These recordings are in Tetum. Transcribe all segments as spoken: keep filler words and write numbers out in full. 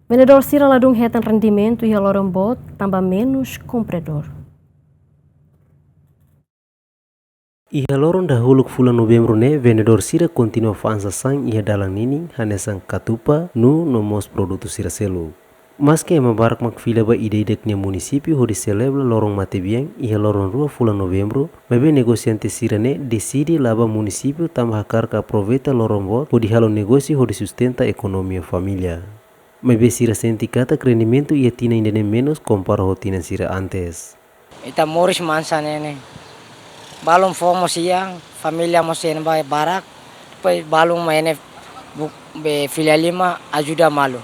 Vendedór sira ladún hetan rendimentu iha loron boot tanba menus kompradór. Iha loron dahuluk fulan Novembru ne'e, vendedór sira kontinua fa'an sasán iha dalan ninin, hanesan katupa, nuu no mós produtu sira seluk. Maske ema barak mak fila ba ida-idak nia munisípiu hodi selebra loron matebian iha loron rua fulan Novembru, maibé negosiante sira-ne'e deside la ba munisípiu tanba hakarak aproveita loron boot hodi halo negósiu hodi sustenta ekonomia família. Maibé sira sente katak rendimentu iha tinan ida-ne'e menus kompara ho tinan sira antes. Ita moris mansa ne'e ne'e. Balun fó mós iha, família mós iha ne'ebá barak, depois balun mak iha ne'e buk-, be fila lima ajuda malu.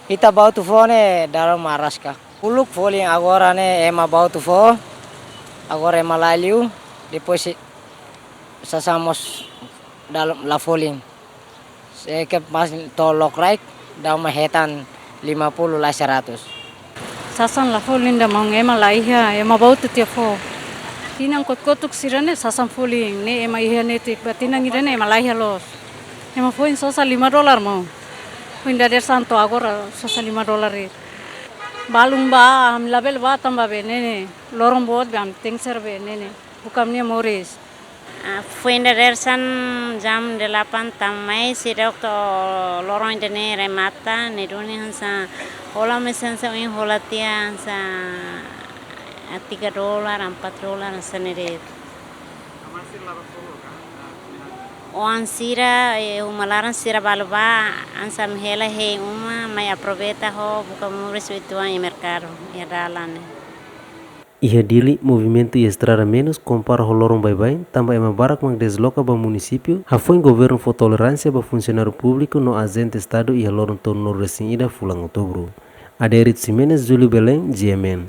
Ita bá hotu fó ne'e dalan mak araska. Uluk folin agora ne'e ema bá hotu fó, agora ema la liu, depois se-, sasán mós dalan la folin. Se ke pas to'o lokraik, daudaun mak hetan lima puluh la'ós seratus. Sasán la folin daudaun mak ema la iha, ema bá hotu tiha fó. Tinan kotuk-kotuk sira-ne'e sasán folin, ne'e ema iha netik ba tinan ida-ne'e ema la iha loos. Ema foin sosa lima dolar mak. Foin dadeer-saan to'o agora sosa lima dolar de'it. Balun bá, ami labele bá tanba be ne'e ne'e. Loron boot be ami tenke ser be ne'e ne'e. Buka ami-nia moris. Ah, foin dadeer-saan jam delapan tama mai, seidauk to'o loron ida-ne'e remata, ne'e duni hanesan hola mesak hanesan ohin hola tiha hanesan, ah, tiga dolar, empat dolar hanesan ne'e de'it. Oan sira, eh, uma laran sira balu bá, hanesan hela hein uma, mai aproveita ho buka moris uitoan iha merkadu, iha dalan ne'e. Iha Dili, movimentu iha estrada menus kompara ho loron baibain, tanba ema barak mak desloka ba munisípiu, hafoin governu fó toleránsia ba funsionáriu públiku no ajente Estadu iha loron tolunulu-resin-ida fulan Outubru. Adérito Ximenes, Júlio Belém, G M N.